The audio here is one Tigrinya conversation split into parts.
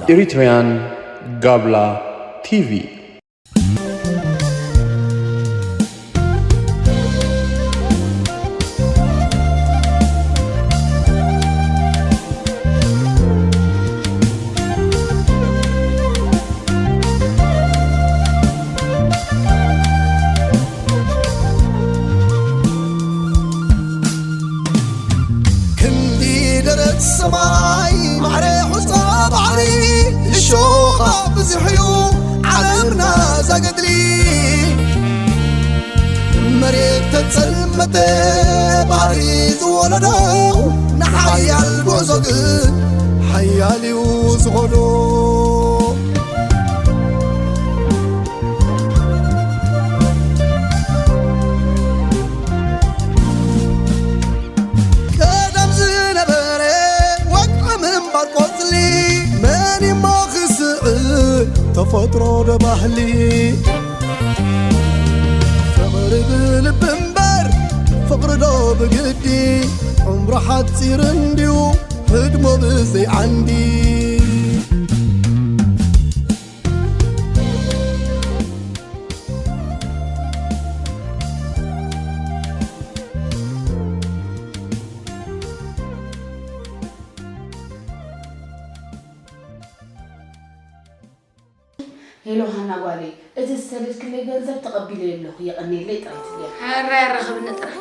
Eritrean Gabla T V. ክንዲ ደረት ሰማይ ማዕረ ሑጻ ባሕሪ እሾኻ ብዙሕ እዩ ዓለምና ዘገድሊ። መሬት ተጸልመተ ባሕሪ ዝወለዶ ንሓያል ጉዕዞ ግን ሓያል እዩ ዝኸዶ። ቀደም ዝነበረ ወግዒ ምንባር ቆጽሊ መን እሞ ክስዕር ተፈጥሮ ዶ ባህሊ ፍቕሪ ብልቢ እምበር ፍቕሪ ዶ ብግዲ ዕምሩ ሓጺር እንድዩ ህድሞ ብዘይ ዓንዲ። ሄሎ ሃና ጓለይ፣ እቲ ዝሰደድክለይ ገንዘብ ተቐቢለዮ ኣለኹ፣ የቐንየለይ ጥራይ ትብልያ። ሕራይ ኣራኽብኒ ጥራይ።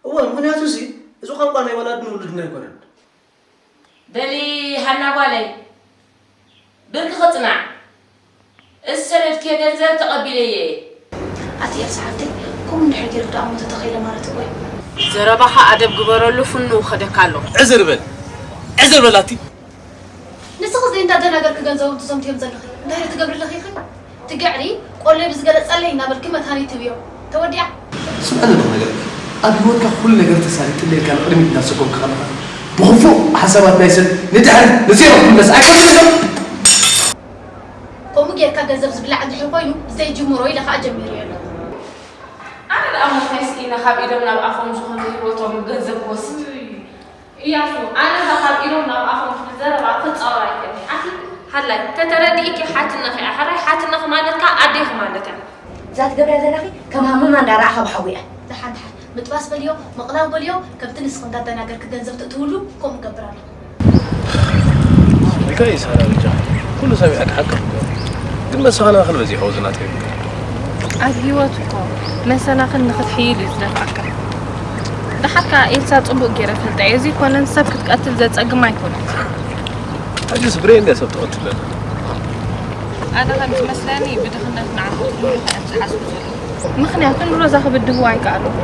እወ፣ ምኽንያቱ እዚ፣ እዚ ቋንቋ ናይ ወላድን ውሉድን ኣይኮነን። በሊ ሃና ጓለይ፣ ብርኪ ክጽናዕ። እዚ ዝሰደድክዮ ገንዘብ ተቐቢለዮ እየ። ኣቲ ኤልሳ ሓፍተይ፣ ከምኡ እንድሕር ገይርኪ ደኣ ሞተ ተኸኢለ ማለት እኮ እዩ። ዘረባኻ ኣደብ ግበረሉ፣ ፍኑው ከደካ ኣሎ። ዕዝር በል፣ ዕዝር በል ኣቲ። ንስኺ ዘይ እንዳደናገርኪ ገንዘቦም ትዘምትዮም ዘለኺ እንታይ ትገብሪ ኣለኺ ኢኺ? ትግዕሪ ቆለይ ብዝገለጸለይ እናበልኪ መድሃኒት ትብዮም። ተወዲኣ። ስምዐኒ ኣለኹ ነገርኪ። ኣብ ህይወትካ ኩሉ ነገር ተሳሊጥለይ ኢልካ ንቕድሚት እናሰጎምካ ከለኻ ብኽፉእ ሓሳባት ናይ ሰብ ንድሕሪት ንዜሮ ክትምለስ ኣይፈልጥን ዶ? ከምኡ ጌርካ ገንዘብ ዝብላዕ እንድሕር ኮይኑ ዘይጅምሮ ኢለ ከዓ ጀሚረዮ ኣለኹ። ኣነ ደኣ ሞት ናይ ስኢነ ካብ ኢዶም ናብ ኣፎም ዝኾነ ህይወቶም ገንዘብ ክወስድ። እያሱ፣ ኣነ እዛ ካብ ኢዶም ናብ ኣፎም ትብል ዘረባ ክጻወር ኣይክእልን። ኣቲ ሃላይ፣ ተተረዲእኪ ሓትነኺ እያ። ሕራይ ሓትነኺ ማለት ከኣ ኣዴኺ ማለት እያ። እዛ ትገብርያ ዘለኺ ከም ሃመማ እንዳረኣኻ ብሓዊ እያ። ደሓን ደሓን፣ ምጥባስ በልዮ፣ ምቕላው በልዮ፣ ከምቲ ንስኺ እንዳደናገርኪ ገንዘብ ትእትውሉ፣ ከምኡ ገብር ኣለኹ። እንታይ እዩ ሳራ በጃ? ኩሉ ሰሚዐ ክሓቅቕ እኮ። ግን መሰናኽል በዚሕዎ እዚ ናተይ። ኣብ ህይወት እኮ መሰናኽል ንኽትሕይል እዩ ዝደፍኣካ። ደሓር ከኣ ኤልሳ ጽቡቕ ገይረ እፈልጣ እየ። እዚ ኮነን ሰብ ክትቀትል ዘጸግም ኣይኮነን። ሕጂስ ብሬን እንድያ ሰብ ትቐትል ዘላ። ኣነ ከም ዝመስለኒ ብድኽነት ንዓኹም ትብሉ ኢኹም ትሓስቡ ዘለኹም። ምኽንያቱ ንሮዛ ክብድህዋ ኣይከኣሉን።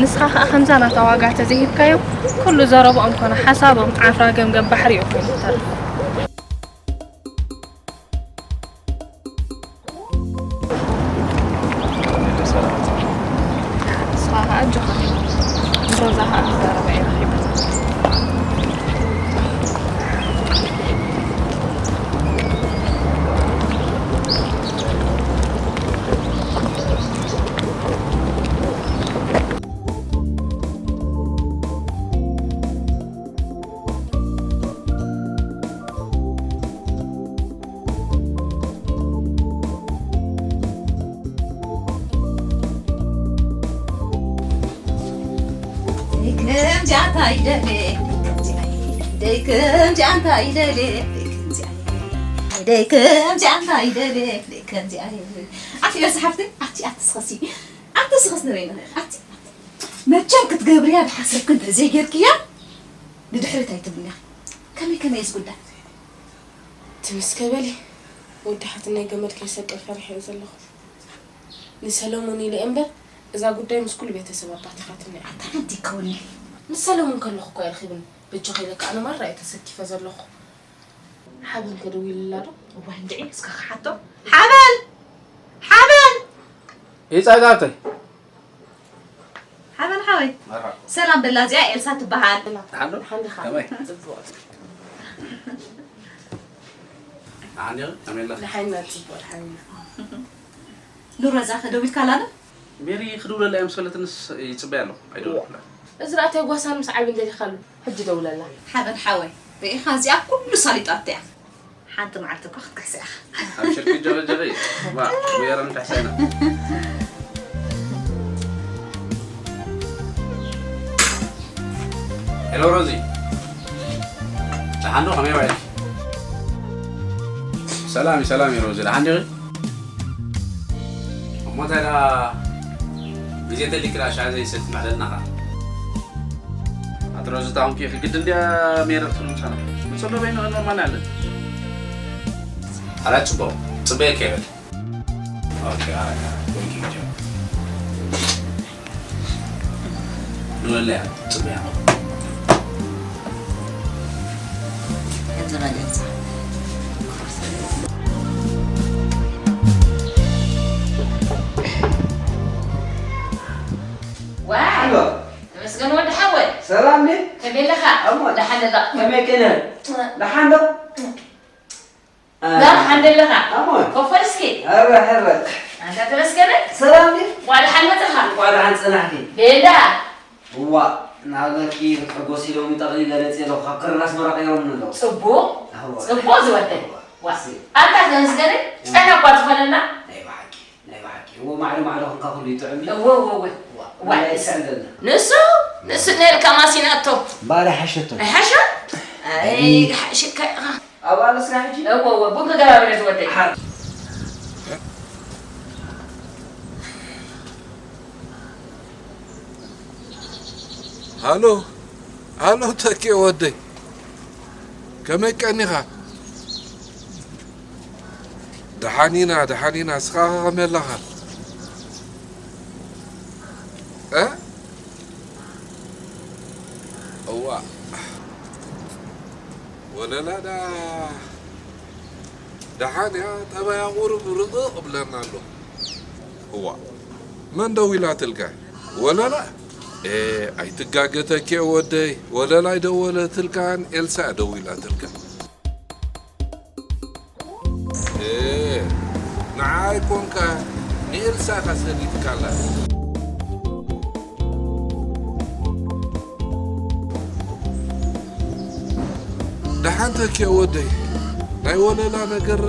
ንስኻ ኸኣ ከምዛ ናታ ዋጋ ተዘይሂብካዮም፣ ኩሉ ዘረብኦም ኮነ ሓሳቦም ዓፍራ ገምገም ባሕሪ እዩ ኮይኑ ዝተርፍ። ንስኻ ኸኣ ኣጆኻ፣ ንሮዛ ኸኣ ክዛረባ እየ ረኺበ። ደይ ከምዚኣ እንታይ ደልየ፣ ደይ ከምዚኣ እንታይ ደልየ፣ ደይ ከምዚኣ፣ ደይ ከምዚኣ እንታይ ደልየ፣ ደይ ከምዚኣ። ኣቲ ኤልሳ ሓፍተይ፣ ኣቲ፣ ኣቲ ስኸሲ፣ ኣቲ ስኸስ ንበይኒ፣ ኣቲ፣ ኣቲ። መቸም ክትገብርያ ዝሓሰብኪ እንተ ዘይጌርክያ፣ ንድሕሪት ኣይትብልኒ ኢኺ። ከመይ ከመይ እዩ ዝጉዳይ? ትምስከ በሊ፣ ወዲ ሓትነይ ገመድ ከይሰቅል ፈሪሐዮ ዘለኹ። ንሰለሙን ኢለ እምበር፣ እዛ ጉዳይ ምስ ኩሉ ቤተሰብ ኣባቲኻትኒ እያ። ኣታ ሓንቲ ከውኒ። ምስ ሰለሙን ከለኹ እኮ የርኺብኒ። በጃኺ ኢለ ከኣ ንማራ እየ ተሰኪፈ ዘለኹ። ሓበን ከ ደዊልላ ዶ? እዋይ እንድዒ፣ እስከ ክሓቶ። ሓበን! ሓበን! ይጻጋብተይ። ሓበን ሓወይ። መርሓባ። ሰላም በላ፣ እዚኣ ኤልሳ ትበሃል። ደሓን ዶ? ደሓን ዲኻ? ከመይ? ጽቡቕ። ደሓን ዲኺ? ከመይ ኣለኺ? ደሓን ኢና፣ ጽቡቕ፣ ደሓን ኢና። ንሮዛ ከ ደዊልካላ ዶ? ሜሪ ክድውለላ እየ ምስ በለትንስ ይጽበያ ኣለኹ። ኣይደወልኩላን። እዚ ራእታይ ጓሳ ምስ ዓቢ እንተሊኻሉ ሕጂ ደውለላ። ሓበን ሓወይ፣ ርኢኻ እዚኣ ኩሉ ሳሊጣታ እያ። ሓንቲ መዓልቲ እኮ ክትክሕሳ ኢኻ። ኣብ ሽርኪ ጀቐጀቐ እዩ። ዋ፣ ጉየረ ምትሕሳይና። ሄሎ ሮዚ። ደሓን ዶ? ከመይ ውዒልኪ? ሰላም እዩ፣ ሰላም እዩ ሮዚ። ደሓን ዲኺ? እሞ እንታይ ደኣ ግዜ ተሊክላ ሻሂ ዘይሰቲ ምዕለልና ኸኣ። ኣቲ ሮዚ፣ እታ ኹንኪ ግድን ድያ ሜረት ትምጻና? ንጸሎ በይኑ ኖርማል ኣለን። ኣላ ጽቡቕ፣ ጽበየኪ ይበል። ኦኬ፣ ኣላ፣ ወይኪ ጀ። ንበለያ፣ ጽበያ። እንተበለያ። ዋይ! ኣሎ። ተመስገን ወዲ ሓወይ። ሰላም ድዩ? ከመይ ኣለኻ? ኣሞ። ደሓን ኣለኻ? ከመይ ከነ? ደሓን ዶ? እ። ዳ፣ ደሓን ደለኻ? ኣሞ። ኮፈል እስኪ። ኧረ፣ ኧረ። ኣንታ ተመስገን። ሰላም ድዩ? እንኳዕ ደሓን መጻኻ። እንኳዕ ደሓን ጸናሕኪ። ቤላ። እዋ፣ ንሃገርኪ ክትሕጎሲ ኢሎም ጠቕሊለ መጽየ ኣለኹ። ካብ ክርር ኣስመራ ቀይሮምኒ ኣለዉ። ጽቡቕ፣ እዋ። ጽቡቕ ዝወደይ። እዋ። ዋ፣ እሲ። ኣታ ተመስገን፣ ጨና እኳ ዝኾነና። ናይ ብሓቂ፣ ናይ ብሓቂ። እዎ፣ ማዕረ ማዕረ ኹንካ ኩሉ ይጥዕም እዩ። እዎ፣ እዎ፣ እዎ። ዋ፣ ዋ፣ ናይ እሲ። ይስዕለና። ንሱ፣ ንሱ ነልካ ማሲናቶ። እምበኣር ኣይሓሸቶን። ኣይሓሸ? ኣይ፣ ኣይ። ሓሽካ ኢኻ። ኣብኣ ኣሎ ስራሕ ሕጂ? እዎ፣ እዎ፣ ቡን ክገባብረ ዝወደይ። ሓ- ሃሎ፣ ሃሎ፣ ተኬ ወደይ። ከመይ ቀኒኻ? ደሓን ኢና፣ ደሓን ኢና። ንስኻ ኸ ከመይ ኣለኻ? እ? እዋ። ወለላ ዳ-፣ ደሓን እያ፣ ጠባያ ቁሩብ ርቕቕ እብለና ኣሎ። እዋ። መን ደዊላትልካ? ወለላ? ኤ፣ ኣይትጋገ ተኬ ወደይ፣ ወለላ ኣይደወለትልካን፣ ኤልሳ እያ ደዊላትልካ። ኤ፣ ንዓይ ኮንካ ንኤልሳ ኢኻ ሰሊጥካላ። ደሓን ተኬ ወደይ፣ ናይ ወለላ ነገር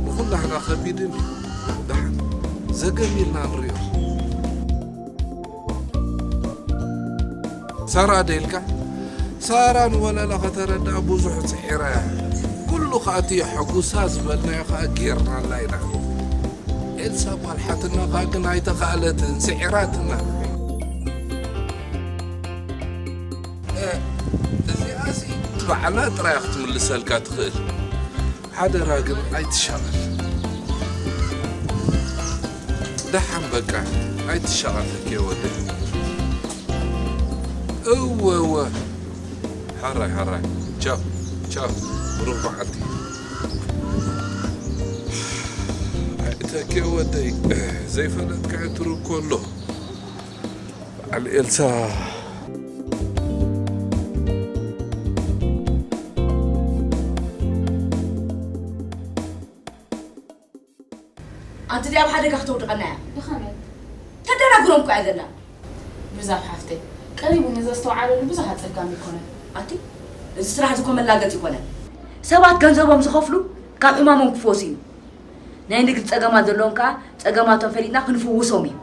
ንኹላህና ከቢድን እዩ። ደሓን ዘገም ኢልና ንሪኦ። ሳራ ዶ ኢልካ? ሳራ ንወለላ ከተረድኣ ብዙሕ ጽዒራ እያ። ኩሉ ከኣ እቲ የሐጉሳ ዝበልናዮ ከኣ ጌርናላ ኢና። ኤልሳ ጓል ሓትና ከኣ ግን ኣይተኻእለትን፣ ስዒራትና። እ፣ እዚኣሲ ባዕላ ጥራይ ክትምልሰልካ ትኽእል። ሓደራ ግን ኣይትሻቐል። ደሓን በቃ ኣይትሻቐል ተኬ ወደይ። እወ፣ እወ። ሓራይ፣ ሓራይ። ቻው፣ ቻው። ብሩኽ መዓልቲ። ኣይ ተኬ ወደይ፣ ዘይፈለጥካዮ ትርኮ ኣሎ። በዓል ኤልሳ። ኣንቲ ድኣ ኣብ ሓደጋ ክተውድቐና እያ። ብኸመይ? ተደናግሮም እኮ እያ ዘላ። ብዛፍ ሓፍተይ፣ ቀሪቡ ንዘስተውዓለሉ ብዙሕ ኣጸጋሚ ኣይኮነን። ኣቲ፣ እዚ ስራሕ እዚ እኮ መላገጺ ኣይኮነን። ሰባት ገንዘቦም ዝኸፍሉ ካብ ሕማሞም ክፈውሱ እዩ። ናይ ንግዲ ጸገማት ዘለዎም ከኣ ጸገማቶም ፈሊጥና ክንፍውሶም እዩ።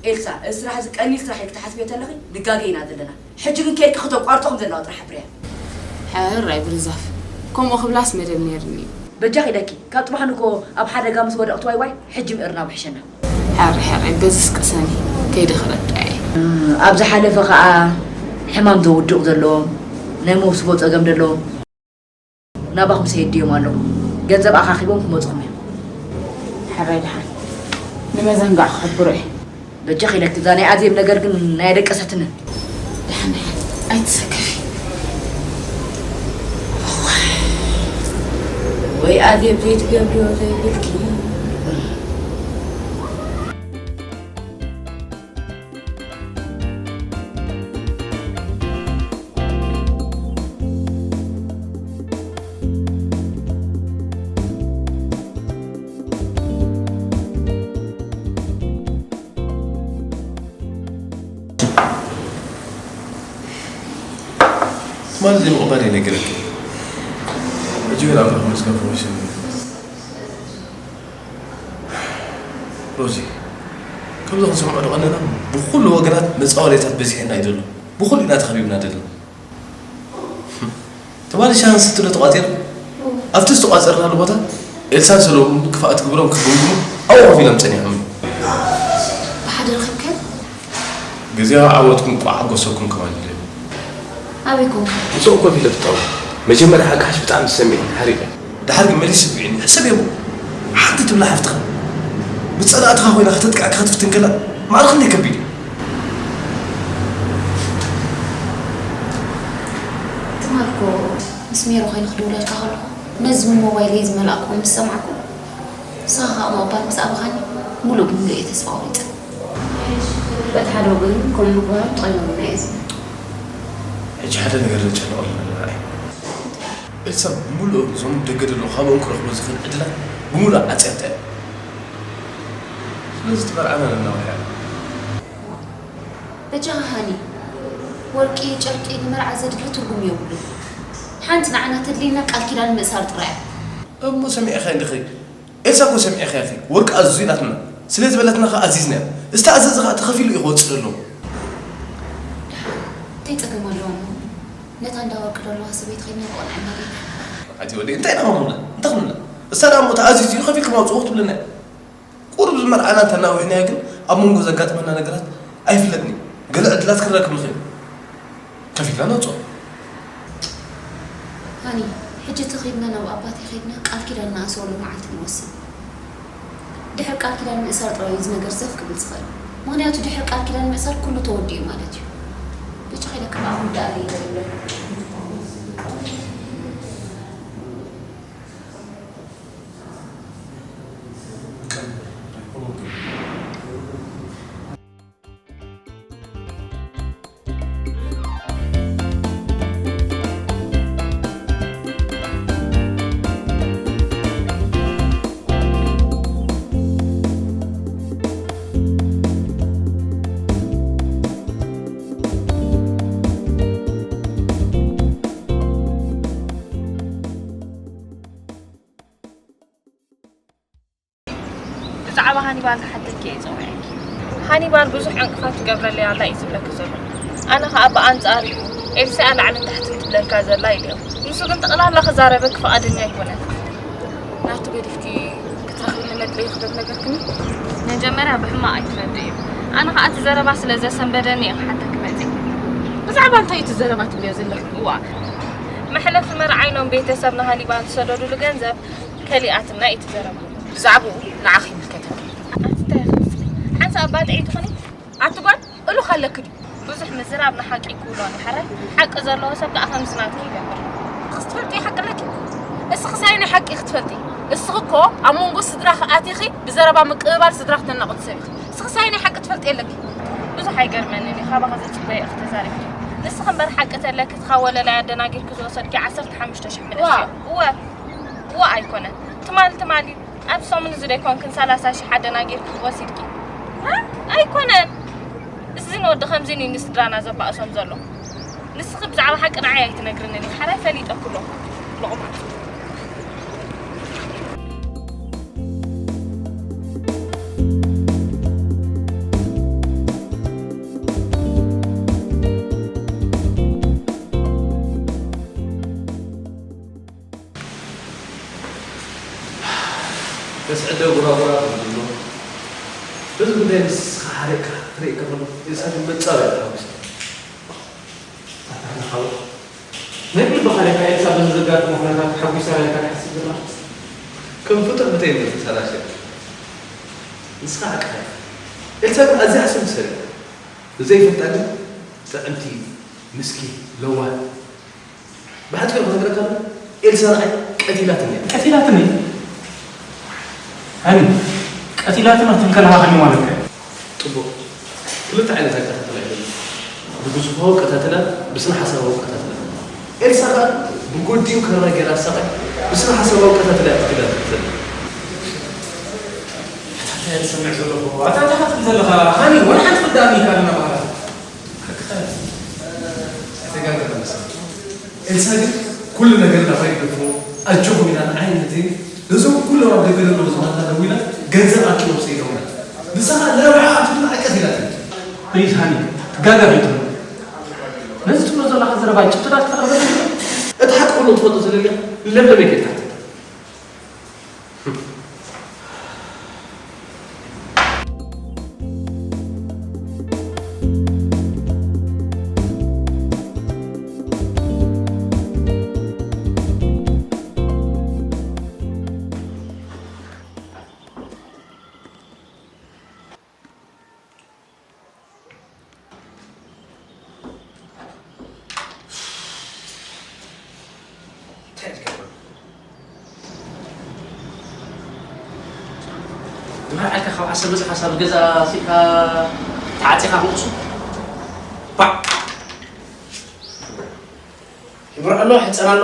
ኤልሳ፣ እዚ ስራሕ እዚ ቀሊል ስራሕ ኢልኪ ትሓስብዮ ተለኺ ንጋገ ኢና ዘለና። ሕጂ ግን ኬድኪ ክተቋርጦ ከም ዘለዋ ጥራሕ ሓብርያ። ሕራይ ብርዛፍ፣ ከምኡ ክብላስ መደብ ነይርኒ እዩ። በጃኺ ኢለኪ፣ ካብ ጽባሕ ንግሆ ኣብ ሓደጋ ምስ ወደቕቲ ዋይ ዋይ፣ ሕጂ ምእርናው ይሕሸና። ሕራይ፣ ሕራይ፣ በዚስ ቅሰኒ፣ ከይደ ክረድኣ እየ። ኣብ ዝሓለፈ ከኣ ሕማም ዘውድቕ ዘለዎም፣ ናይ መውስቦ ጸገም ዘለዎም፣ ናባኹም ሰይድዮም ኣለዉ። ገንዘብ ኣኻኺቦም ክመጹኹም እዮም። ሕራይ ደሓን። ንመዘንጋዕ ክሕብሮ እየ። በጃኺ ኢለኪ፣ እዛ ናይ ኣዜብ ነገር ግን ናይ ደቀሰትንን። ደሓን፣ ደሓን። ኣይትሰከፊ። ወይ ኣዜብ ዘይትገብርዮ ዘይብልኪ። ማለት ዘይምቕባል ይነግረኪ። ሕጂ ወላ ኣብ ምስ ኮንፈርሜሽን ሮዚ፣ ከምዚ ክንሰምዖ ደቐነና። ብኹሉ ወገናት መጻወድያታት በዚሕና እዩ ዘሎ። ብኹሉ ኢና ተኸቢብና ዘለና። ትማሊ ሻሂ ንሰትዮ ዶ ተቋጺርና? ኣብቲ ዝተቋጸርናሉ ቦታ ኤልሳን ሰሎሙን ክፋእ ትግብሮም ክግምግሙ ኣብኡ ኮፍ ኢሎም ጸኒሖም። ብሓደ ረኺብካዮም? ግዜያዊ ዓወትኩም ቋዕ ኣጎሰኩም ከማን ይደልዩ። ኣበይ ኮንካ? ምስኦም ኮፍ ኢለ ፍታው። መጀመርያ ሓካሽ ብጣዕሚ ዝሰሚዕኒ ሓሪቐ። ደሓር ግን መሊስ ስምዒኒ ሕሰብ የብሉ። ሓንቲ ትብላ ሓፍትኻ ብጸላእትኻ ኮይና ከተጥቅዐካ ክትፍትን ከላ ማዕረ ክንደይ ከቢድ እዩ። ትማል እኮ ምስ ሜሮ ኮይነ ክድውለልካ ከለኹ ነዚ ሞባይለይ ዝመልኣኩዎ ምስ ሰማዕኩ ንስኻ ከዓ ምቕባል ምስ ኣበኻኒ ሙሉእ ብሙሉእ እየ ተስፋ ቆሪፀ። በቲ ሓደ ወገን ከም ምቕባል ጠቒሞምና እየ ዝብል። ሕጂ ሓደ ነገር ዘጨንቐሉ ነገር ኣሎ። ኤልሳ ብምሉእ እዞም ደገ ዘለዉ ካብኦም ክረኽቦ ዝኽእል ዕድላት ብምሉእ ዓጽያታ እያ። ስለዚ እቲ መርዓና ነናውሕ እያ። በጃኻ ሃኒ፣ ወርቂ፣ ጨርቂ ንመርዓ ዘድሊ ትርጉም የብሉን። ሓንቲ ንዓና ተድልየና ቃል ኪዳን ምእሳር ጥራይ እያ። እሞ ሰሚዕኻ እንዲኺ? ኤልሳ እኮ ሰሚዕኻ ኢኺ፣ ወርቂ ኣዝዙ ኢላትና። ስለ ዝበለትና ኸኣ ኣዚዝናዮ። ዝተኣዘዘ ኸኣ ተኸፊሉ እዩ ክወጽእ ዘለዎ። እንታይ ጸገም ኣለዎ እሞ? ነታ እንዳ ወርቂ ደለዋ ሰበይቲ ኸይድና ብቐንዐና ዲና? ኣቲ ወዲ፣ እንታይ ኢና ክንብላ? እንታይ ክንብላ? እሳ ደኣ እሞ ተኣዚዙ እዩ፣ ከፊልኩም ኣውጽእዎ ክትብለና እያ። ቁሩብ ዝመርዓና እንተናዊሕናዮ ግን ኣብ መንጎ ዘጋጥመና ነገራት ኣይፍለጥን እዩ። ገለ ዕድላት ክንረክብ ንኽእል። ከፊልና ነውፅኦ። ሃኒ፣ ሕጂ እቲ ኸይድና ናብ ኣባቴ ኸይድና ቃል ኪዳን ንኣስረሉ መዓልቲ ንወስን። ድሕሪ ቃል ኪዳን ምእሳር ጥራይ እዩ እዚ ነገር ዘፍ ክብል ዝኽእል። ምኽንያቱ ድሕሪ ቃል ኪዳን ምእሳር ኩሉ ተወዲኡ ማለት እዩ። ብቻ ኸይደ ክብኣ ምዳኣ ይገብር። ብዛዕባ ሃኒባል ክሓተኪ እየ ጸዊዐኪ። ሃኒባል ብዙሕ ዕንቅፋት ትገብረለይ ኣላ እዩ ዝብለኪ ዘሎ። ኣነ ኸኣ ብኣንጻሪኡ ኤልሳ እያ ላዕልን ታሕትን ትብለካ ዘላ ኢለዮ። ንሱ ግን ጠቕላላ ክዛረበኪ ፍቓደኛ ኣይኮነን። ናቱ ገዲፍኪ ክትረኽብኒ መድለይኺ ዶ ትነገርክኒ? መጀመርያ ብሕማቕ ኣይትረድእዮ። ኣነ ኸኣ እቲ ዘረባ ስለ ዘሰንበደኒ እየ ክሓተኪ መጺእ። ብዛዕባ እንታይ እዩ እቲ ዘረባ ትብልዮ ዘለኺ? እዋእ፣ መሕለፊ መርዓ ኢሎም ቤተሰብ ንሃኒባል ዝሰደዱሉ ገንዘብ ከሊኣትና እዩ እቲ ዘረባ። ብዛዕባኡ ንዓኺ ይምልከተኪ። ኣቲ እንታይ ኢኺ ትስሊ? ሓንሳእ እባ ጥዕይቲ ኹኒ። ኣቲ ጓል እሉኽ ኣለኪ ድዩ? ብዙሕ ምዝራብ ንሓቂ ክውሎ ንሓራይ፣ ሓቂ ዘለዎ ሰብ ከኣ ከምዚ ናትኪ ይገብር። ንስኺ ትፈልጢ ሓቂ ኣለኪ? እስኺ ሳይ ናይ ሓቂ ክትፈልጢ? እስኺ እኮ ኣብ መንጎ ስድራኺ ኣቲኺ ብዘረባ ምቅብባል ስድራኺ ተናቑቲ ሰብ ኢኺ። እስኺ ሳይ ናይ ሓቂ ትፈልጢ ኣለኪ? ብዙሕ ኣይገርመንን እዩ፣ ካባኺ ዝጽበዮ ኢኺ ተዛሪብኪ። ንስኺ እምበር ሓቂ ተለኪ፣ እቲ ካብ ወለላይ ኣደናጊርኪ ዝወሰድኪ ዓሰርተ ሓሙሽተ ሽሕ ምልስ ዋ። እዩ። እወ፣ እወ ኣይኮነን። ትማሊ ትማሊ ኣብ ሰሙን እዚ ዶ ኣይኮንክን ሰላሳ ሽሕ ኣደናጊርኪ ወሲድኪ? እ? ኣይኮነን። እዚ ንወዲ ከምዚ እዩ ንስድራና ዘባእሶም ዘሎ። ንስኺ ብዛዕባ ሓቂ ንዓይ ኣይትነግርንን ኢኺ። ሓራይ ፈሊጠኪ ኣለኹ። ሎቕማጽ። ተስዕደ ጉራጉራ ትብሎ። በዚ ጉዳይ ንስኻ ሓሪቕካ ክትርኢ ከሎ፣ ኤልሳ ግን መጻወድያ ተሓጒሳ። ኣታ ሓው፣ ናይ ብልብኻ ዲኻ ኤልሳ በዚ ዘጋጠመ ኩነታት ሓጒሳ ኢልካ ትሓስብ ዘለኻ? ከም ፍጡር ብተይ እምበር ተሳላስያ። ንስኻ ሓቅኻ ኢኻ። ኤልሳ ግን ኣዝያ ሕስም ትሰሪ። ብዘይፈልጣ ግን ጥዕምቲ፣ ምስኪን፣ ለዋህ። ብሓጺሩ ክነግረካ ኣለኒ፣ ኤልሳ ንዓይ ቀቲላትኒ እያ። ቀቲላትኒ? ሃኒ፣ ቀቲላትና ትብል ከለኻ ከመይ ማለትካ እዩ? ጽቡቕ። ክልተ ዓይነት ኣቀታትላ እዩ ዘሎ። ብግዙፋዊ ኣቀታትላ፣ ብስነ ሓሳባዊ ኣቀታትላ። ኤልሳ ከኣ ብጎዲኡ ከመይ ገይራ ኣሳቒያ፣ ብስነ ሓሳባዊ ኣቀታትላ እያ ቀቲላትኒ ዘላ። ኣታ እንታይ እየ ዝሰምዕ ዘለኹ? ኣታ እንታይ ትብል ዘለኻ? ሃኒ፣ ወላ ሓንቲ ክትደኣኒ ኢልካ ኣለና ባህላ። ሓቅኻ እዩ። ኣይተጋገኻን ንስኻ። ንሳ ግን ኩሉ ነገር ናባይ ትገድፎ፣ ኣጆኹም ኢላ ንዓይ ነቲ ነዞም ኩሎም ኣብ ደገ ዘለዉ ኣሕዋትና ደዊላ ገንዘብ ኣኪቦም ሰዲዶምና። ንሳ ኸኣ ንረብሓኣ ትብል ዓቀት ኢላ ትብል። ፕሊዝ ሃኒ፣ ጋጋ ከይትብሎ። ነዚ ትብሎ ዘለኻ ዘረባ ጭብጥታት ክተቕርበልና። እቲ ሓቂ ኩሉ ትፈልጦ ስለካ ለምለመይ ከይትሓተት። እንታይ ትገብር? ንመርዓልካ ካብ ዓሰብ መጺኻ ሳብ ገዛ ስኢልካ ተዓጺኻ ክንቁሱ? ባዕ! ይምርዖ ኣሎ፣ ሕጸን ኣሎ፣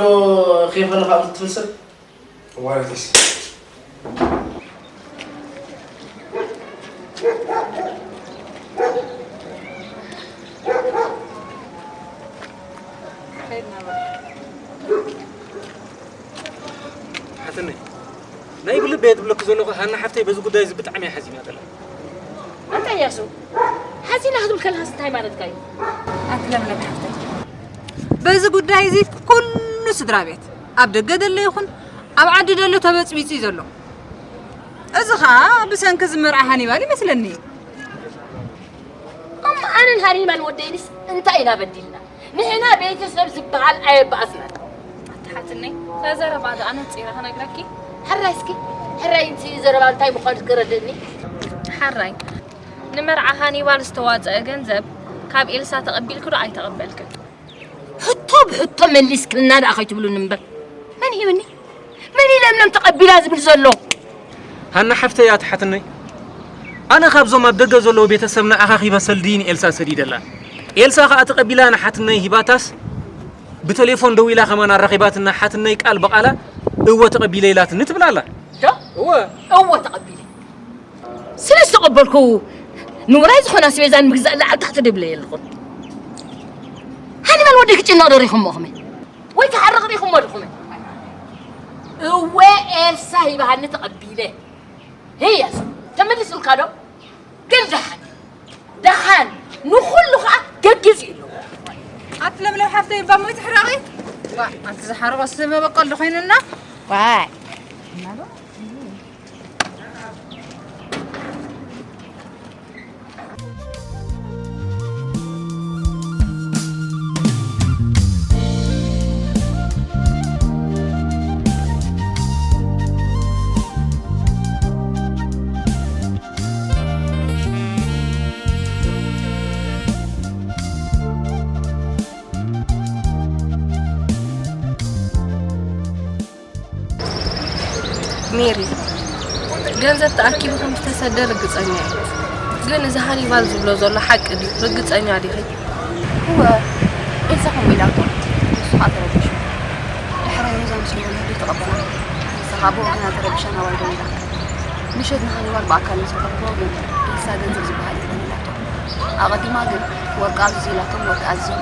ከይኾነ ካብ ትብል ሰብ? ዋረትስ። ሓትነይ፣ ናይ ብልበይ እየ ዝብለኪ ዘለኹ፣ ሃና ሓፍተይ በዚ ጉዳይ እዚ ብጣዕሚ እያ ሓዚና ዘላ። ኣንታ እያሱ፣ ሓዚና ክትብል ከለኻስ እንታይ ማለትካ እዩ? ኣቲ ለምለም ሓፍተይ፣ በዚ ጉዳይ እዚ ኩሉ ስድራ ቤት፣ ኣብ ደገ ዘሎ ይኹን ኣብ ዓዲ ዘሎ ተበጽቢጹ እዩ ዘሎ። እዚ ኸኣ ብሰንኪ እዚ መርዓ ሃኒባል ይመስለኒ እዩ። እሞ ኣነን ሃኒባል ወደይንስ እንታይ ኢና በዲልና? ንሕና ቤተሰብ ዝበሃል ኣየባኣስናን። ኣቲ ሓትነይ፣ እታ ዘረባ ደኣ ነጺረ ክነግረኪ። ሕራይ እስኪ፣ ሕራይ፣ እቲ ዘረባ እንታይ ምዃኑ ክረድእኒ። ሓራይ፣ ንመርዓ ሃኒባል ዝተዋጸአ ገንዘብ ካብ ኤልሳ ተቐቢልኪ ዶ ኣይተቐበልክን? ሕቶ ብሕቶ መሊስክልና ደኣ ከይትብሉኒ እምበር። መን እዩ እኒ? መን እዩ ለምለም ተቐቢላ ዝብል ዘሎ? ሃና ሓፍተይ፣ ኣቲ ሓትነይ፣ ኣነ ካብዞም ኣብ ደገ ዘለዉ ቤተሰብና ኣኻኺበ ሰልዲ ንኤልሳ ሰዲደላ። ኤልሳ ኸኣ ተቐቢላ ንሓትነይ ሂባታስ፣ ብቴሌፎን ደዊላ ከማን ኣራኺባትና፣ ሓትነይ ቃል ብቓላ እወ ተቐቢለ ኢላትኒ ትብል ኣላ። ዶ? እወ። እወ ተቐቢለ። ስለ ዝተቐበልኩ፣ ንውራይ ዝኾነ ኣስቤዛ ንምግዛእ ላዕሊ ታሕቲ ደብለ የለኹን። ሃኒባል ወደይ ክጭነቕ ዶ ሪኹሞ ኹመ? ወይ ክሓርቕ ሪኹሞ ድኹመ? እወ ኤልሳ ሂባሃኒ ተቐቢለ። ህያስ፣ ተመሊሱልካ ዶ? ግን ደሓን፣ ደሓን፣ ንኹሉ ኸኣ ገጊዝ እዩ ኣለዎ። ኣቲ ለምለም ሓፍተይ፣ እባ እሞ ኣይትሕረቒ። ዋ፣ ኣንቲ ዝሓረቐ ስብ መበቆል ዶ ኮይኑና? ዋይ። ሜሪ፣ ገንዘብ ተኣኪቡ ከም ዝተሰደ ርግጸኛ እየ። ግን እዚ ሃኒባል ዝብሎ ዘሎ ሓቂ ድዩ? ርግጸኛ ዲኺ? እወ፣ ኤልሳ ከምኡ ኢላቶ። ንሱ ኸኣ ተረቢሹ። ድሕራይ ሮዛ ምስ ደወለት ተቐበላ። ንሳ ኸኣ ብወገና ተረቢሻ ናባይ ደዊላ። ምሸት ንሃኒባል ብኣካል ምስ ረኸብክዎ ግን፣ ኤልሳ ገንዘብ ዝበሃል የለን ኢላቶ። ኣቐዲማ ግን፣ ወርቂ ኣዝዙ ኢላቶም ወርቂ ኣዚዞም።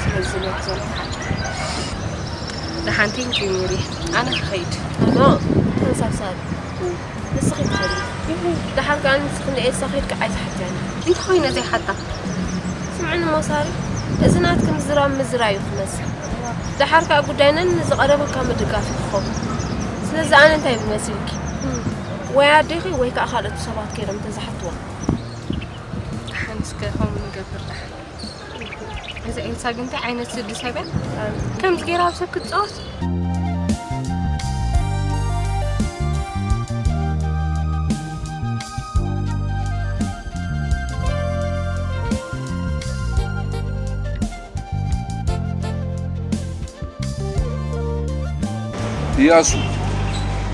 ስለዚ ዝብለኪ ዘለኹ ሓቂ። ደሓን፣ ቴንኪዩ ሜሪ። ኣነ ክኸይድ። ኖ፣ ተንሳፍሳፊ። ንስኺ ትኸዲ። ደሓር ከኣ ንስኺ ንኤልሳ ከይድኪ ኣይትሓትያኒ። እንተኾይነ ዘይሓታ። ስምዕኒ እሞ ሳሪ፣ እዚ ናትኪ ምዝራብ ምዝራብ እዩ ክመስል። ደሓር ከኣ ጉዳይ ነንዝቐረበካ ምድጋፍ እዩ ክኸውን። ስለዚ ኣነ እንታይ ይመስልኪ? ወይ ኣዴኺ ወይ ከኣ ካልኦት ሰባት ከይዶም እንተዝሓትዋ። ደሓን እስከ ከምኡ ንገብር ደሓን። እዛ ኤልሳ ግን እንታይ ዓይነት ስዲ ሰብ እያ? ከምዚ ገይራ ኣብ ሰብ ክትጻወት? እያሱ፣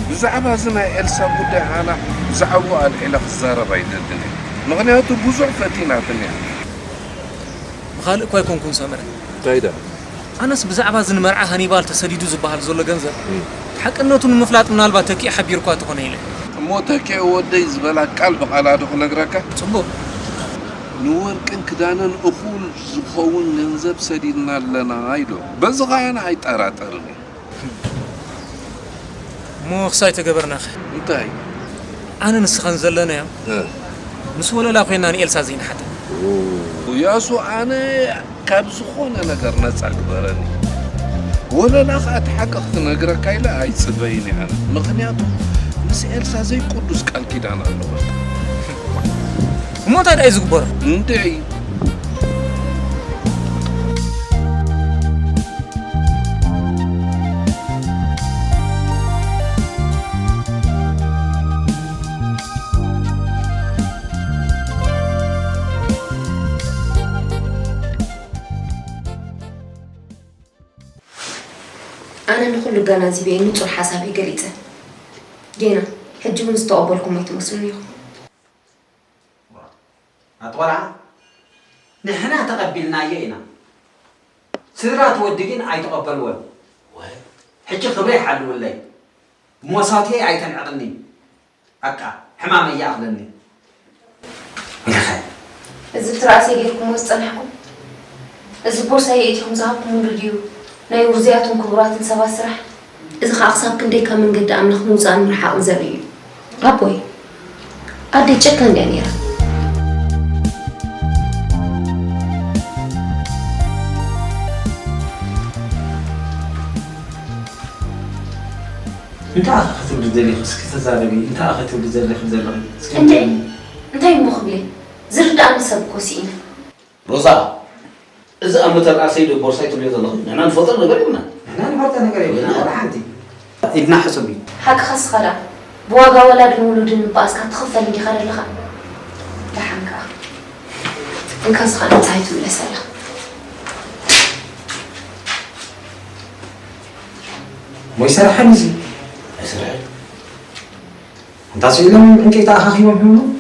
ብዛዕባ እዚ ናይ ኤልሳ ጉዳይ ኣነ ብዛዕባኡ ኣልዒለ ክዛረብ ኣይደልን እየ። ምኽንያቱ ብዙሕ ፈቲናትኒ እያ። ብኻልእ እኳ ኣይኮንኩን ሰምረ። እንታይ ደኣ? ኣነስ ብዛዕባ እዚ ንመርዓ ሃኒባል ተሰዲዱ ዝበሃል ዘሎ ገንዘብ እም። ሓቅነቱ ንምፍላጥ ምናልባት ተኪኤ ሓቢሩኳ ተኾነ ኢለ። እሞ ተኪኤ ወደይ ዝበላ ቃል ብቓላ ዶ ክነግረካ? ጽቡቕ። ንወርቅን ክዳንን እኹል ዝኸውን ገንዘብ ሰዲድና ኣለና ኢሎም። በዚ ኸኣ ኣነ ኣይጠራጠርን እየ። እሞ ክሳይ ተገበርናኸ? እንታይ? ኣነ ንስኻን ዘለናዮ እ፣ ምስ ወለላ ኮይና ንኤልሳ ዘይንሓታ። ያሱ ኣነ ካብ ዝኾነ ነገር ነጻ ግበረኒ። ወለላ ኸኣ እቲ ሓቂ ክትነግረካ ኢለ ኣይጽበይን እየ ኣነ። ምኽንያቱ ምስ ኤልሳ ዘይቅዱስ ቃል ኪዳን ኣለዎ። እሞ እንታይ ደኣ እዩ ዝግበሮ? እንድዒ ኣነ ንኹሉ ኣገናዚበ እየ ንጹር ሓሳበይ ገሊጸ። ጌና፣ ሕጂ እውን ዝተቐበልኩም ኣይትመስሉን ኢኹም። ኣጥወራ ንሕና ተቐቢልናዮ ኢና። ስድራ እቲ ወዲ ግን ኣይተቐበልዎን። ሕጂ ክብረይ ሓልውለይ። ሞሳትየይ ኣይተንዕቕኒ። በቃ ሕማመይ ይኣኽለኒ። ኢልኸ እዚ ብትርኣሰይ ጌርኩሞ ዝጸናሕኩም፣ እዚ ቦርሳይ የእቲኹም ዝሃብኩምሉ ድዩ ናይ ውርዙያትን ክቡራትን ሰባት ስራሕ? እዚ ኸኣ ክሳብ ክንደይ ካብ መንገዲ ኣምላኽ ምውጻእን ምርሓቕን ዘርኢ እዩ። ኣቦይ፣ ኣደይ ጨካን ድያ ነይራ? እንታይ ኢኺ ክትብሊ ዘለኺ? እስኪ ተዛረቢ። እንታይ ኢኺ ክትብሊ ዘለኺ ዘለኺ? እስኪ እንዴ፣ እንታይ እሞ ክብለይ? ዝርድኣኒ ሰብ እኮ ስኢነ። ሮዛ፣ እዚ ኣብ መተርኣሰይ ዶ ቦርሳይ ትብልዮ ዘለኺ? ንሕና ንፈልጦ ነገር የብልና። ንሕና ንፈልጦ ነገር የብልና። ወላ ሓንቲ። ኢድና ሕሰቢ። ሓቅኻ እስኻ ደኣ ብዋጋ ወላድን ውሉድን ምባኣስካ ትኽፈል እንዲኻ ዘለኻ። ደሓን ከኣ እንካ እስኻ ንጸሃይ ትምለሰላ። ሞይ ሰራሕን እዚ ኣይሰራሕን። እንታ ስኢሎም ዕንጨይቲ ኣኻኺቦም ሂቦም።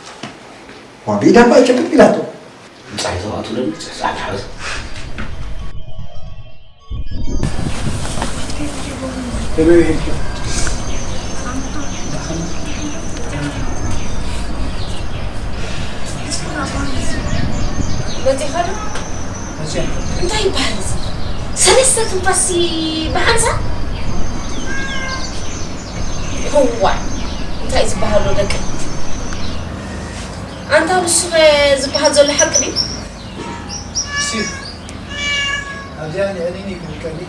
ዋ ብኢዳ እኳ ኣይጨብጥ ኢላቶ። ብጻይ ተዋቱለን ብጻይ ጻዕዳ ሓዝ። መጺኻ ዶ? እንታይ ይበሃል እዚ? ሰለስተ ትንፋስ ብሓንሳብ? እዋእ፣ እንታይ ዝበሃሎ ደቂ? ኣንታ ንሱኸ ዝበሃል ዘሎ ሓቂ ድዩ? እሲ ኣብዚኣ ንዕሊኒ ይብልከኒ።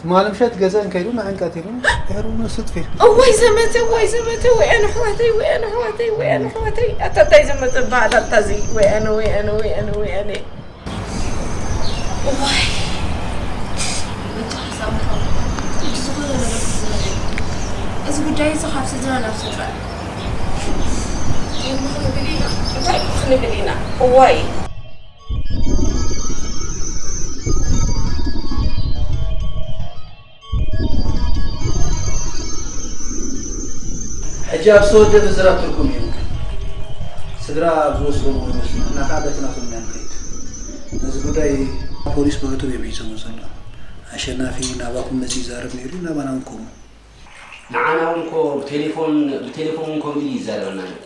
ትማሊ ምሸት ገዛን ከይዱ ንዓን ቀቲሉ። ኤሩ ንሱ ጥፊ። እዋይ ዘመተ፣ እዋይ ዘመተ፣ ወይ ኣነ ኣሕዋተይ፣ ወይ ኣነ ኣሕዋተይ፣ ወይ ኣነ ኣሕዋተይ። ኣታ እንታይ ዘመተ በሃል ኣታ እዚ? ወይ ኣነ፣ ወይ ኣነ፣ ወይ ኣነ፣ ወይ ኣነ። እዋይ። በጃ ሓሳብ ምሃብ። ሕጂ ዝኾነ ነገር ክትዝረብ። እዚ ጉዳይ እዚ ካብ ስድራ ናብ ስድራ እዩ። እንታይ እሞ ክንብል ኢና? እንታይ እሞ ክንብል ኢና? እዋይ። ሕጂ ኣብ ዝተወደበ ዝራብ ትርጉም የብሉን። ስድራ ኣብ ዝወስድዎ ይወስዱ፣ ንሕና ከኣ በቲ ናቶም ኢና ንኸይድ። ነዚ ጉዳይ ፖሊስ ብዕቱብ እዮም ሒዞሞ ዘለዉ። ኣሸናፊ ናባኹም መጺኡ ይዛረብ ነይሩ እዩ፣ ናባና እውን ከምኡ። ንዓና እውን እኮ ብቴሌፎን ብቴሌፎን እውን ከምኡ ኢሉ ይዛረበና ነይሩ።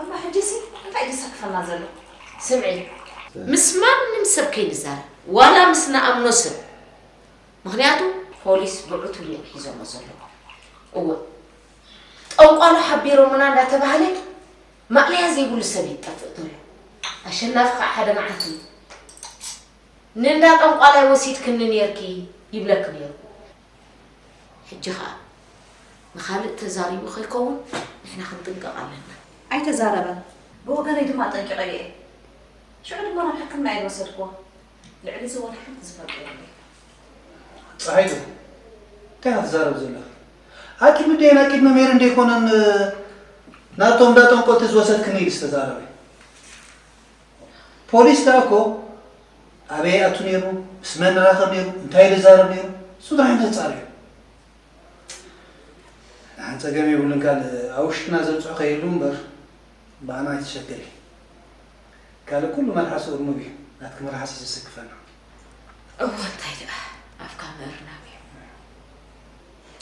እሞ ሕጂሲ እንታይ እዩ ዘሰክፈና ዘሎ? ስምዒ፣ ምስ ማንም ሰብ ከይንዛረብ፣ ዋላ ምስ ንኣምኖ ሰብ። ምኽንያቱ ፖሊስ ብዕቱብ እዮም ሒዞሞ ዘለዉ። እወ፣ ጠንቋሎ ሓቢሮምና እንዳተባህለ ማእለያ ዘይብሉ ሰብ እዩ ዝጠፍእ ዘሎ። ኣሸናፊ ከዓ ሓደ መዓልቲ ንእንዳ ጠንቋላይ ወሲድክኒ ነይርኪ ይብለኪ ነይሩ። ሕጂ ኸኣ ንኻልእ ተዛሪቡ ከይከውን ንሕና ክንጥንቀቕ ኣለና። ኣይተዛረበን። ብወገነይ ድማ ኣጠንቂቐዮ እየ። ሽዑ ድማ ናብ ሕክምና እየ ዝወሰድክዎ። ልዕሊ እዚ ዋላ ሓንቲ ዝፈልጦ የብለይን። ፀሃይቱ፣ እንታይ ኢኻ ትዛረብ ዘለኻ? ኣኪ ምደየን ኣኪድ መምህር እንደይኮነን ናብቶም እንዳ ጠንቆልቲ ዝወሰድክኒ ኢሉ ዝተዛረበ። ፖሊስ ደኣ እኮ ኣበይ ኣቱ ነይሩ፣ ምስ መን ንራኸብ ነይሩ፣ እንታይ ኢሉ ይዛረብ ነይሩ፣ እሱ ጥራሕ እዮም ዘጻርዩ። ንሓን ጸገም የብሉን፣ ካልእ ኣብ ውሽጥና ዘብጽሖ ከይህሉ እምበር ብኣና ኣይትሸገሪ። ካልእ ኩሉ መልሓሱ እርሙብ እዩ፣ ናትኪ መልሓስ እዩ ዘሰክፈና። እወ እንታይ ደኣ ኣፍካ ምእርናብ እዩ።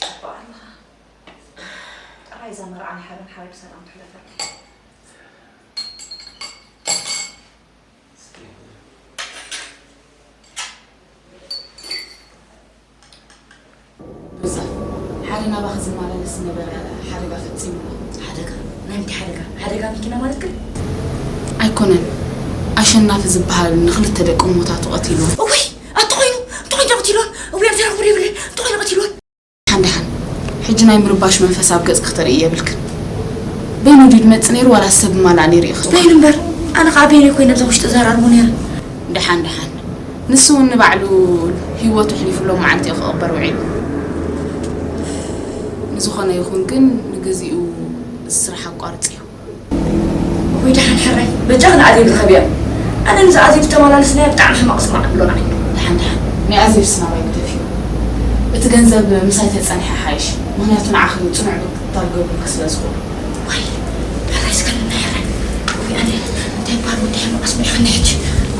ጽቡቕ ኣለኻ። ጥራይ እዛ መርዓ ናይ ሓበን ሓበን ብሰላም ትሕለፈልካ። ናባኺ ዝመላለስ ዝነበረ ሓደጋ ፈጺምዎ። ሓደጋ? ናይ ምንታይ ሓደጋ? ሓደጋ መኪና ማለት ግን? ኣይኮነን። ኣሸናፊ ዝበሃል ንኽልተ ደቂ እሞታቱ ቀቲልዎ። እውይ! እንተኾይኑ፣ እንተኾይኑ ቀቲልዎን? እውይ፣ ኣነ ተረኽቡ የብለይን። እንተኾይኑ ቀቲልዎን? ደሓን ደሓን። ሕጂ ናይ ምርባሽ መንፈስ ኣብ ገጽኪ ክተርእይ የብልክን። በይኑ ድዩ ዝመጽእ ነይሩ ዋላስ ሰብ ማላእ ነይሩ እዩ ክኸውን? በይኑ እምበር፣ ኣነ ኸኣ በይነይ ኮይነ ኣብዛ ውሽጢ ዘራርቦ ነይረ። ደሓን ደሓን። ንሱ እውን ንባዕሉ ህይወቱ ኣሕሊፉ ሎም መዓልቲ እዩ ክቕበር ውዒሉ። ንዝኾነ ይኹን ግን ንግዚኡ እዚ ስራሕ ኣቋርጽዮ። ወይ ደሓን ሕራይ፣ በጃኺ ንኣዜብ ርኸብያ። ኣነ ንዛ ኣዜብ ዝተመላለስናያ ብጣዕሚ ሕማቕ ስምዒት ኣሎ ንዓይ። ደሓን ደሓን፣ ናይ ኣዜብስ ናባይ ግደፍዮ። እቲ ገንዘብ ምሳይ ተጸንሐ ሓይሽ፣ ምኽንያቱ ንዓኺ ጽኑዕ ክትታገሉ ስለ ዝኾነ። ወይ፣ ሕራይ እስከ ንናይ ሕራይ። ወይ ኣነ እንታይ ባር ወዲ ሕማቕ ስምዒት ከኒ ሕጂ።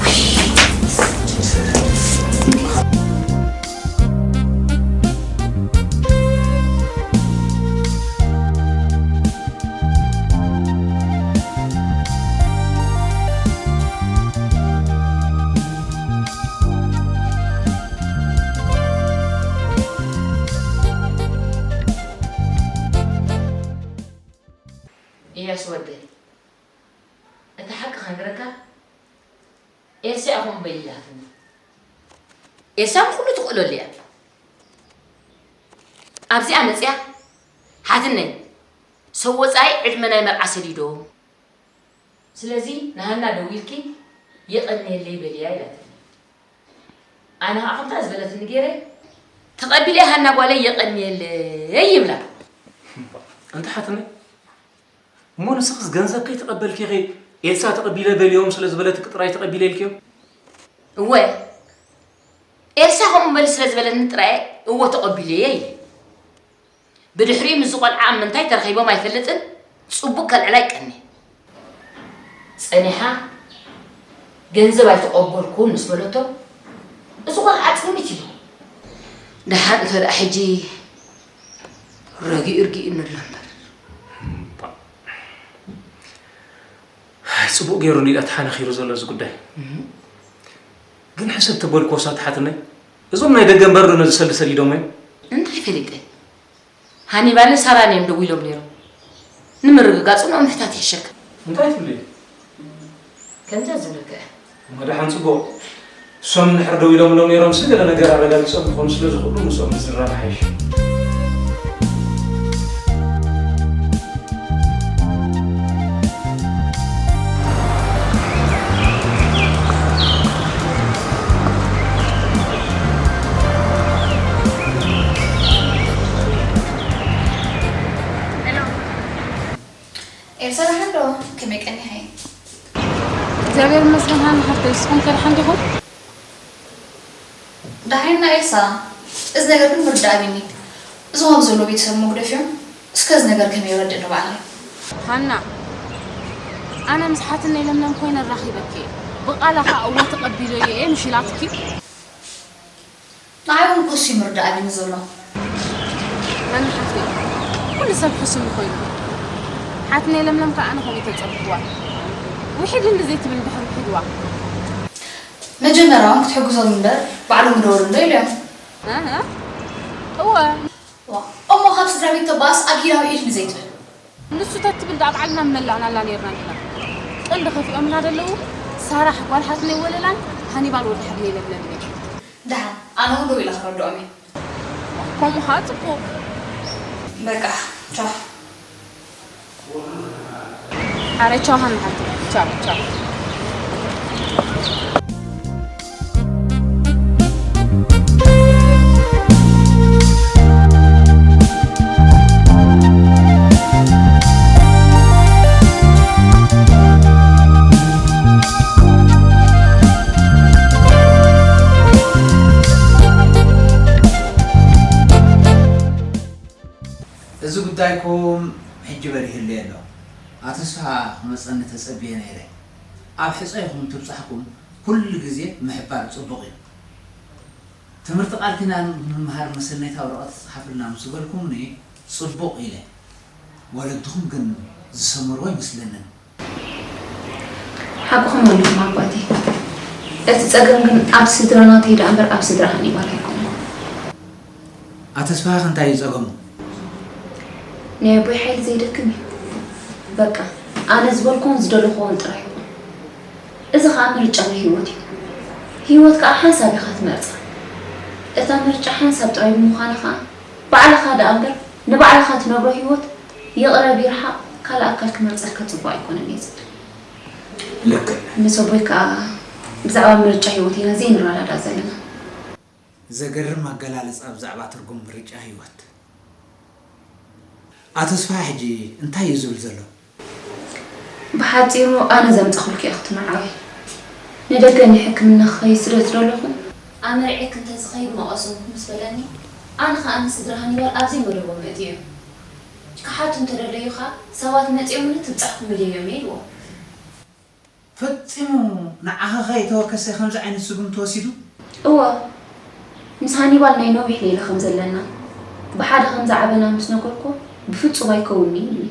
ወይ። እያሱ ወደይ፣ እቲ ሓቂ ከንግረካ፣ ኤልሳ ኢኹም በይላትኒ። ኤልሳ ንኹሉ ትኽእለሉ እያ። ኣብዚኣ መጽያ፣ ሓትነይ፣ ሰብ ወጻኢ ዕድመ ናይ መርዓ ሰዲዶም። ስለዚ ንሃና ደዊልኪ፣ "የቐንየለይ በልያ" ኢላትኒ። ኣነ ኸዓ ከምታ ዝበለትኒ ገይረ፣ ተቐቢለ ሃና ጓለይ የቐንየለይ ይብላ። ኣንቲ ሓትነይ፣ እሞ ንስኽስ ገንዘብ ከይተቐበልኪ ኢኺ፣ ኤልሳ ተቐቢለ በልዮም ስለ ዝበለትኪ ጥራይ ተቐቢለ ኢልክዮ? እወ፣ ኤልሳ ከምኡ በሊ ስለ ዝበለትኒ ጥራይ እወ ተቐቢለየ ኢለ። ብድሕሪኡ ምስዚ ቆልዓ ኣብ ምንታይ ተረኺቦም ኣይፈልጥን፣ ጽቡቕ ከልዕላ ይቀንየ። ጸኒሓ፣ "ገንዘብ ኣይተቐበልኩን" ምስ በለቶ፣ እዚ ቆልዓ ጽልሚት ኢሉ። ደሓን እንተ ደኣ ሕጂ ረጊኡ ርጊኡ ንብሎ እምበር። እምባ። ጽቡቕ ገይሩ እንዲዳ ተሓናኺሩ ዘሎ እዚ ጉዳይ። እህ። ግን ሕስብ ተበልኩ ወሳት ሓትነይ፣ እዞም ናይ ደገ እምበር ዶ ነዚ ሰልዲ ሰዲዶሞ እዮም? እንታይ ፈሊጠ? ሃኒባልን ሳራን እዮም ደዊሎም ነይሮም። ንምርግጋጹ ንኦም ምሕታት ይሕሸካ። እንታይ ትብሊ? ከምዛ ዝብለካ እያ። እሞ ደሓን ጽቡቕ። እሶም እንድሕር ደዊሎምሎም ነይሮምሲ ገለ ነገር ኣረጋጊጾም ክኾኑ ስለ ዝኽእሉ ምስኦም ምዝራብ ይሓይሽ። ሄሎ። ኤልሳ ደሓን ዶ? ከመይ ቀኒኺ? እግዚኣብሔር ይመስገን ሃኒ ሓፍተይ፣ ንስኹም ከ ደሓን ዲኹም? ደሓን ኢና ኤልሳ፣ እዚ ነገር ግን ምርዳእ ኣብዩኒ። እዞም ኣብ ዘሎ ቤተሰብ መጉደፍ እዮም። እስከ እዚ ነገር ከመይ ይረድእ ንባዕለይ። ሃና፣ ኣነ ምስ ሓትነይ ለምለም ኮይነ ኣራኺበኪ እየ። ብቓላ ኸኣ እወ ተቐቢለዮ እየ ምሽ ኢላትኪ? ንዓይ እውን እኮ እሱ እዩ ምርዳእ ኣብዩኒ ዘሎ። ሃኒ ሓፍተይ፣ ኩሉ ሰብ ሕሱም ይኾይኑ። ሓትነይ ለምለም ከኣ ኣነ ከምኡ ተጸብኽዋ። ውሒድ እንዲ ዘይትብል ድሕሪ ውሒድዋ። መጀመርያ እውን ክትሕግዞም እምበር ባዕሎም ግደወሉ እንዶ ኢሉ እዮም። ኣሃ፣ እወ። ዋ፣ እሞ ካብ ስድራ ቤት ተባእስ ኣብ ኢድ ኣብ ኢድ ንዘይትብል። ንሱ ተትብል ደኣ ኣብ ዓለምና ምመላእናላ ኔርና ንሕና። ቀንዲ ከፊኦምና ዘለዉ ሳራሕ ጓል ሓትነይ ወለላን ሃኒባል ወዲ ሓትነይ ለምለምን እዮም። ደሓን፣ ኣነ እውን ደው ኢለ ከረድኦም እየ። ከምኡ ኸኣ ጽቡቕ። በቃ፣ ቻው። ኣረ ቻው ሃና ሓፍተይ፣ ቻው፣ ቻው። እዚ ጉዳይኩም ሕጂ በሪህለይ ኣሎ። ኣቶ ስፍሓ ክመጸኒ ተጸብየ ነይረ። ኣብ ሕጾ ኢኹም ትብጻሕኩም ኩሉ ግዜ ምሕባር ጽቡቕ እዩ። ትምህርቲ ቃል ኪዳን ንምምሃር መሰነይታ ወረቐት ጸሓፍልና ምስ በልኩምኒ ጽቡቕ ኢለ። ወለድኹም ግን ዝሰመርዎ ኣይመስለንን። ሓቅኹም ኣለኹም ኣባቴ። እቲ ጸገም ግን ኣብ ስድራ ናተይ ደኣ እምበር ኣብ ስድራ ሃኒባል ኣይኮነን። ኣቶ ስብሃት እንታይ እዩ ጸገሙ? ናይ ኣቦይ ሓይሊ ዘይደክም እዩ። በቃ፣ ኣነ ዝበልኩዎን ዝደለኹዎን ጥራይ ይኹን። እዚ ኸኣ ምርጫ ናይ ህይወት እዩ። ህይወት ከኣ ሓንሳብ ኢኻ ትመርጻ። እታ ምርጫ ሓንሳብ ጥራይ ብምዃና ኸኣ፣ ባዕልኻ ደኣ እምበር፣ ንባዕልኻ ትነብሮ ህይወት ይቕረብ ይርሓቕ፣ ካልእ ኣካል ክመርጸልካ ጽቡቕ ኣይኮነን እየ ዝብል። ልክዕ። ምስ ኣቦይ ከኣ ብዛዕባ ምርጫ ህይወት ኢና ዘይንረዳዳእ ዘለና። ዘገርም ኣገላልጻ ብዛዕባ ትርጉም ምርጫ ህይወት። ኣቶ ስፋ ሕጂ እንታይ እዩ ዝብል ዘሎ? ብሓጺሩ ኣነ ዘምጻኹልኪ ኢኺ ትምርዓዊ። ንደገ ንሕክምና ክኸይድ ስለ ዝደለኹ፣ ኣመርዒክ እንተ ዝኸይድ መቐሱ ምስ በለኒ፣ ኣነ ኸኣ ንስድራ ሃኒባል ኣብ ዘይመደቦም እእትዮም። ክሓቱ እንተ ደለዩ ኸኣ ሰባት መጺኦምኒ ትብጻሕኩም ኢለዮም እየ ኢልዎ። ፈጺሙ ንዓኻ ከይተወከሰ ከምዚ ዓይነት ስጉምቲ ወሲዱ? እወ፣ ምስ ሃኒባል ናይ ነዊሕ ሌላ ከም ዘለና፣ ብሓደ ከም ዝዓበና ምስ ነገርኩዎ፣ ብፍጹም ኣይከውንን'ዩ ኢሉኒ።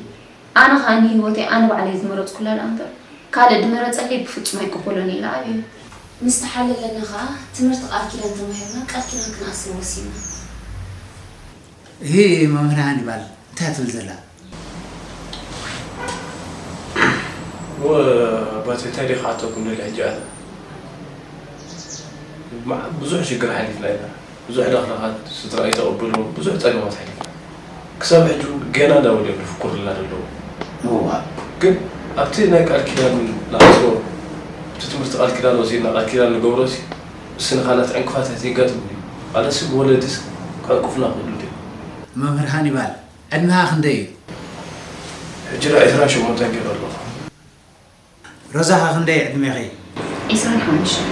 ኣነ ኸኣ ንህይወተይ ኣነ ባዕለይ ዝመረጽኩላ ደኣ እምበር፣ ካልእ ድመረጸለይ ብፍጹም ኣይቅበሎን ኢለ ኣብየ። ምስ ተሓለለና ኸኣ ትምህርቲ ቃል ኪዳን ተማሂርና ቃል ኪዳን ክንኣስር ወሲንና። እሂ መምህር ሃኒባል፣ እንታይ ትብል ዘላ? እወ፣ ኣባቴ፣ እንታይ ደይ ክሓተኩም ደልየ ሕጂ ኣነ? መዓ-፣ ብዙሕ ሽግር ሓሊፍና ኢና። ብዙሕ ለኽለኻት፣ ስድራ ኣይተቐብልዎ፣ ብዙሕ ጸገማት ሓሊፍና። ክሳብ ሕጂ እውን ገና እንዳበሉ እዮም ዝፍኩሩልና ዘለዉ። እወ። ግን ኣብቲ ናይ ቃል ኪዳን ንኣስሮ፣ ኣብቲ ትምህርቲ ቃል ኪዳን ወሲድና ቃል ኪዳን ንገብሮሲ፣ እሱ ንኻላት ዕንቅፋታት የጋጥም እዩ። ኣለሲ ብወለድስ ከዕንቅፉና ክእሉ ድዮም? መምህር ሃኒባል፣ ዕድመኻ ክንደይ እዩ? ሕጂ ዶ ዕስራን ሸሞንተን ገይረ ኣለኹ። ሮዛኸ ክንደይ ዕድሜኺ? ዕስራን ሓሙሽተን።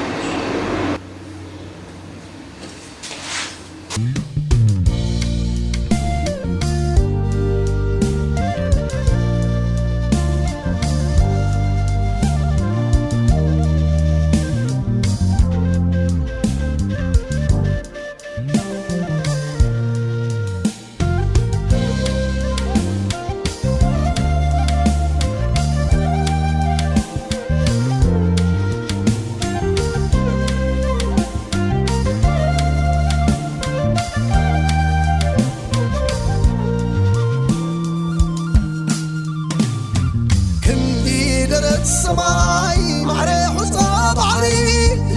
ክንዲ ደረት ሰማይ ማዕረ ሑጻ ባሕሪ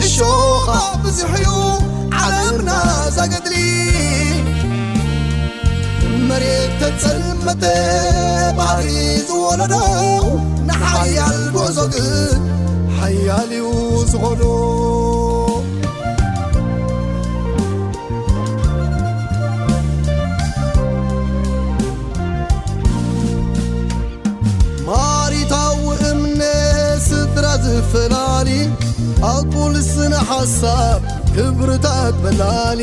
እሾኻ ብዙሕ እዩ ዓለምና ዛገድሊ። መሬት ተጸልመተ ባሕሪ ዝወለዶ ንሓያል ጉዕዞ ግን ሓያል እዩ ዝኾዶ። ማሪታዊ እምነት ስድራ ዝፈላሊ ኣቁል ስነ ሓሳብ ክብርታት በላሊ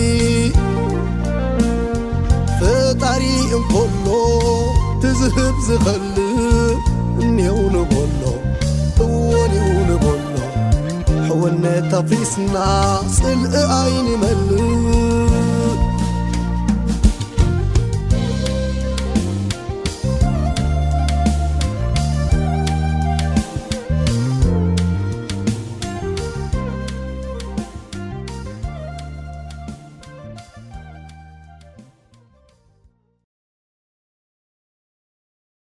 ፈጣሪ እንኮሎ ትዝህብ ዝኸልእ እኔው ንበሎ እወን እዩ ንበሎ ሕውነት ኣፍሪስና ጽልኢ ኣይንመልእ